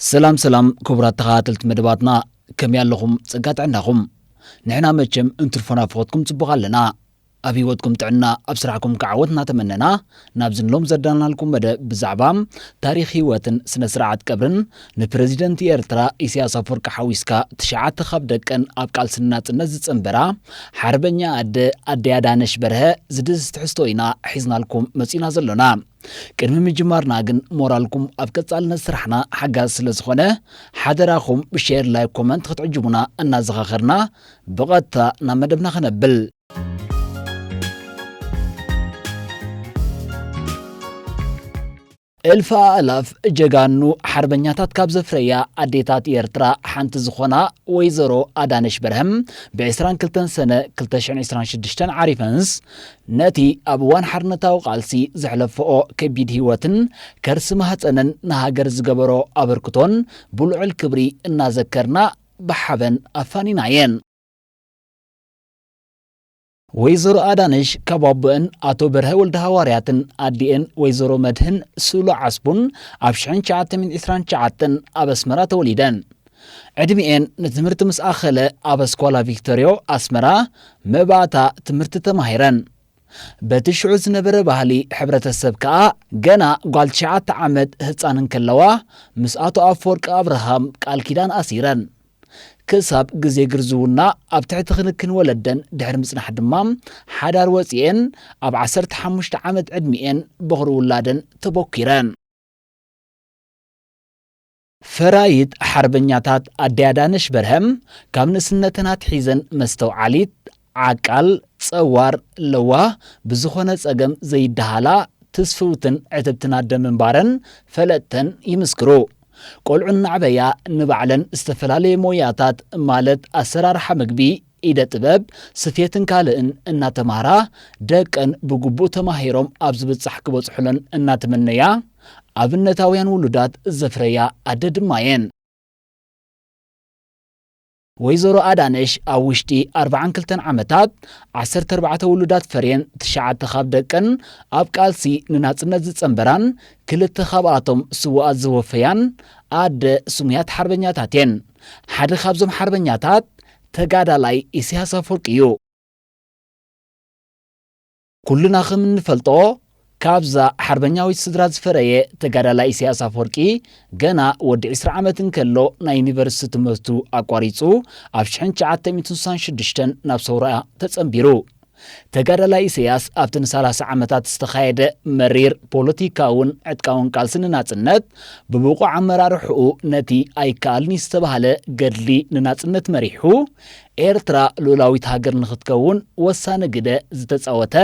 ሰላም ሰላም ክቡራት ተኸታተልቲ መደባትና፣ ከመይ ኣለኹም? ጸጋ ጥዕናኹም? ንሕና መቸም እንትርፎ ናፍቖትኩም ጽቡቕ ኣለና። ኣብ ህይወትኩም ጥዕና፣ ኣብ ስራሕኩም ከዓወት እናተመነና፣ ናብዚ ንሎም ዘዳናልኩም መደብ ብዛዕባ ታሪኽ ህይወትን ስነ ስርዓት ቀብርን ንፕረዚደንት ኤርትራ ኢሳያስ ኣፈወርቂ ሓዊስካ ትሽዓተ ካብ ደቀን ኣብ ቃልሲ ንናጽነት ዝጸንበራ ሓርበኛ ኣደ ኣደይ ኣዳነሽ በርሀ ዝድህስስ ትሕዝቶ ኢና ሒዝናልኩም መጺና ዘሎና። ቅድሚ ምጅማርና ግን ሞራልኩም ኣብ ቀጻልነት ስራሕና ሓጋዚ ስለ ዝኾነ ሓደራኹም ብሼር፣ ላይክ፣ ኮመንት ክትዕጅቡና እናዘኻኸርና ብቐጥታ ናብ መደብና ክነብል። እልፊ ኣእላፍ ጀጋኑ ሓርበኛታት ካብ ዘፍረያ ኣዴታት ኤርትራ ሓንቲ ዝኾና ወይዘሮ ኣዳነሽ በርሀም ብ ዕስራን ክልተን ሰነ ክልተ ሽሕን ዕስራን ሽዱሽተን ዓሪፈንስ ነቲ ኣብ እዋን ሓርነታዊ ቃልሲ ዘሕለፈኦ ከቢድ ህይወትን ከርሲ ማህጸነን ንሃገር ዝገበሮ ኣበርክቶን ብልዑል ክብሪ እናዘከርና ብሓበን ኣፋኒናየን። ወይዘሮ ኣዳነሽ ካብ ኣቦአን ኣቶ በርሀ ወልደሃዋርያትን ኣዲአን ወይዘሮ መድህን ስእሉ ዓስቡን ኣብ ሽሕን ትሽዓተ ሚእትን ዕስራን ትሽዓተን ኣብ ኣስመራ ተወሊደን። ዕድሚኤን ንትምህርቲ ምስ ኣኸለ ኣብ ኣስኳላ ቪክቶርዮ ኣስመራ መባእታ ትምህርቲ ተማሂረን። በቲ ሽዑ ዝነበረ ባህሊ ሕብረተሰብ ከኣ ገና ጓል ትሽዓተ ዓመት ህጻን እንከለዋ ምስ ኣቶ ኣፈወርቂ ኣብርሃም ቃል ኪዳን ኣሲረን። ክሳብ ግዜ ግርዝውና ኣብ ትሕቲ ክንክን ወለደን ድሕሪ ምጽናሕ ድማ ሓዳር ወጺኤን ኣብ ዓሰርተ ሓሙሽተ ዓመት ዕድሚኤን በኹሪ ውላደን ተቦኪረን። ፈራይት ሓርበኛታት ኣደይ ኣዳነሽ በርሀም ካብ ንእስነተን ኣትሒዘን መስተውዓሊት፣ ዓቃል፣ ጸዋር፣ ለዋህ፣ ብዝኾነ ጸገም ዘይደሃላ፣ ትስፍውትን ዕትብትን ኣደ ምንባረን ፈለጥተን ይምስክሩ። ቆልዑ እናዕበያ ንባዕለን ዝተፈላለየ ሞያታት ማለት ኣሰራርሓ ምግቢ፣ ኢደ ጥበብ፣ ስፌትን ካልእን እናተማህራ ደቀን ብግቡእ ተማሂሮም ኣብ ዝብጻሕ ክበጽሑለን እናተመነያ ኣብነታውያን ውሉዳት ዘፍረያ ኣደ ድማ እየን። ወይዘሮ ኣዳነሽ ኣብ ውሽጢ ኣርብዓን ክልተን ዓመታት ዓሰርተ ኣርባዕተ ውሉዳት ፈርየን፣ ትሽዓተ ካብ ደቀን ኣብ ቃልሲ ንናጽነት ዝጸንበራን ክልተ ካብኣቶም ስውኣት ዝወፈያን ኣደ ስሙያት ሓርበኛታት እየን። ሓደ ካብዞም ሓርበኛታት ተጋዳላይ ኢሳያስ ኣፈወርቂ እዩ። ኩልና ከም እንፈልጦ፣ ካብዛ ሓርበኛዊት ስድራ ዝፈረየ ተጋዳላይ ኢሳያስ ኣፈወርቂ፣ ገና ወዲ ዕስራ ዓመት እንከሎ ናይ ዩኒቨርሲቲ ትምህርቱ ኣቋሪጹ፣ ኣብ ሽሕን ትሽዓተ ሚእትን ስሳን ሽዱሽተን ናብ ሰውራ ተጸንቢሩ። ተጋዳላይ ኢሳያስ ኣብቲ ንሰላሳ ዓመታት ዝተኻየደ መሪር ፖለቲካውን ዕጥቃውን ቃልሲ ንናጽነት፣ ብብቑዕ ኣመራርሕኡ ነቲ ኣይከኣልን እዩ ዝተባህለ ገድሊ ንናጽነት መሪሑ፣ ኤርትራ ልኡላዊት ሃገር ንኽትከውን ወሳኒ ግደ ዝተጻወተ፣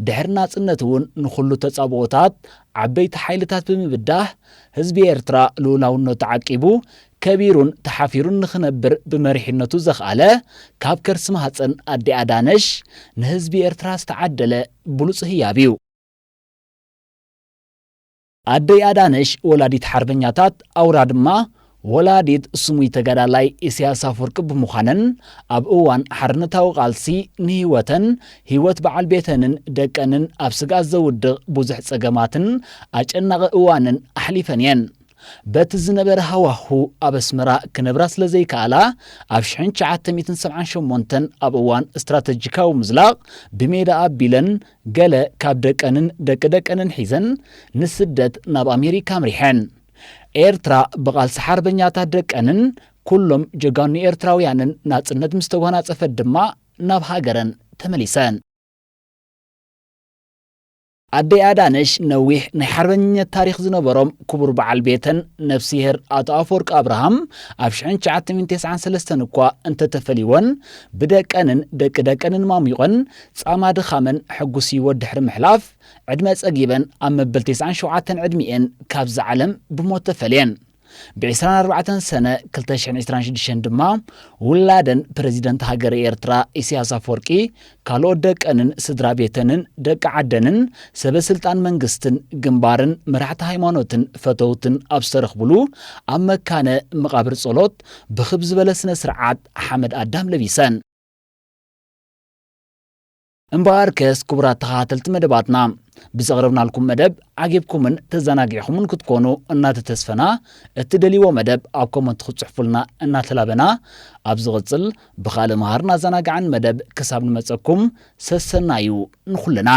ድሕሪ ናጽነት እውን ንኹሉ ተጻብኦታት ዓበይቲ ሓይልታት ብምብዳህ፣ ህዝቢ ኤርትራ ልኡላውነቱ ዓቂቡ፣ ከቢሩን ተሓፊሩን ንኽነብር ብመሪሕነቱ ዘኽኣለ፣ ካብ ከርሲ ማህጸን ኣደይ ኣዳነሽ ንህዝቢ ኤርትራ ዝተዓደለ ብሉጽ ህያብ እዩ። ኣደይ ኣዳነሽ ወላዲት ሓርበኛታት ኣውራ ድማ ወላዲት ስሙይ ተጋዳላይ ኢሳያስ ኣፈወርቂ ብምዃነን፣ ኣብ እዋን ሓርነታዊ ቃልሲ ንህይወተን፣ ህይወት በዓል ቤተንን ደቀንን ኣብ ስግኣት ዘውድቕ ብዙሕ ጸገማትን ኣጨናቒ እዋንን ኣሕሊፈን እየን። በቲ ዝነበረ ሃዋሁ ኣብ ኣስመራ ክነብራ ስለ ዘይከኣላ፣ ኣብ ሽሕን ትሽዓተ ሚእትን ሰብዓን ሸሞንተን ኣብ እዋን ስትራተጂካዊ ምዝላቕ ብሜዳ ኣቢለን ገለ ካብ ደቀንን ደቂ ደቀንን ሒዘን ንስደት ናብ ኣሜሪካ ኣምሪሐን። ኤርትራ ብቓልሲ ሓርበኛታት ደቀንን ኩሎም ጀጋኑ ኤርትራውያንን ናጽነት ምስ ተጓናጸፈት ድማ ናብ ሃገረን ተመሊሰን። ኣደይ ኣዳነሽ ነዊሕ ናይ ሓርበኝነት ታሪኽ ዝነበሮም ክቡር በዓል ቤተን ነፍስሄር ኣቶ ኣፈወርቂ ኣብርሃም ኣብ ሽሕን ትሽዓተ ሚእትን ተስዓን ሰለስተን እኳ እንተተፈልይወን፣ ብደቀንን ደቂ ደቀንን ማሚቖን ጻማ ድኻመን ሕጉስ ህይወት ድሕሪ ምሕላፍ፣ ዕድመ ጸጊበን ኣብ መበል ተስዓን ሸውዓተን ዕድሚኤን ካብዛ ዓለም ብሞት ተፈልየን። ብዕስራን ኣርባዕተን ሰነ ክልተ ሽሕን ዕስራን ሽዱሽተን ድማ ውላደን ፕረዚደንት ሃገረ ኤርትራ ኢሳያስ ኣፈወርቂ፣ ካልኦት ደቀንን ስድራ ቤተንን ደቂ ዓደንን ሰበ ስልጣን መንግስትን ግንባርን መራሕቲ ሃይማኖትን ፈተውትን ኣብ ዝተረኽብሉ ኣብ መካነ መቓብር ጸሎት ብኽብ ዝበለ ስነ ስርዓት ሓመድ ኣዳም ለቢሰን። እምበኣርከስ ክቡራት ተኸታተልቲ መደባትና፣ ብዘቕረብናልኩም መደብ ዓጊብኩምን ተዘናጊዕኹምን ክትኮኑ እናተተስፈና፣ እትደልይዎ መደብ ኣብ ኮመንት ክትጽሕፉልና እናተላበና፣ ኣብ ዝቕጽል ብኻልእ መሃርን ኣዘናጋዕን መደብ ክሳብ ንመጸኩም፣ ሰሰናዩ ንኹልና።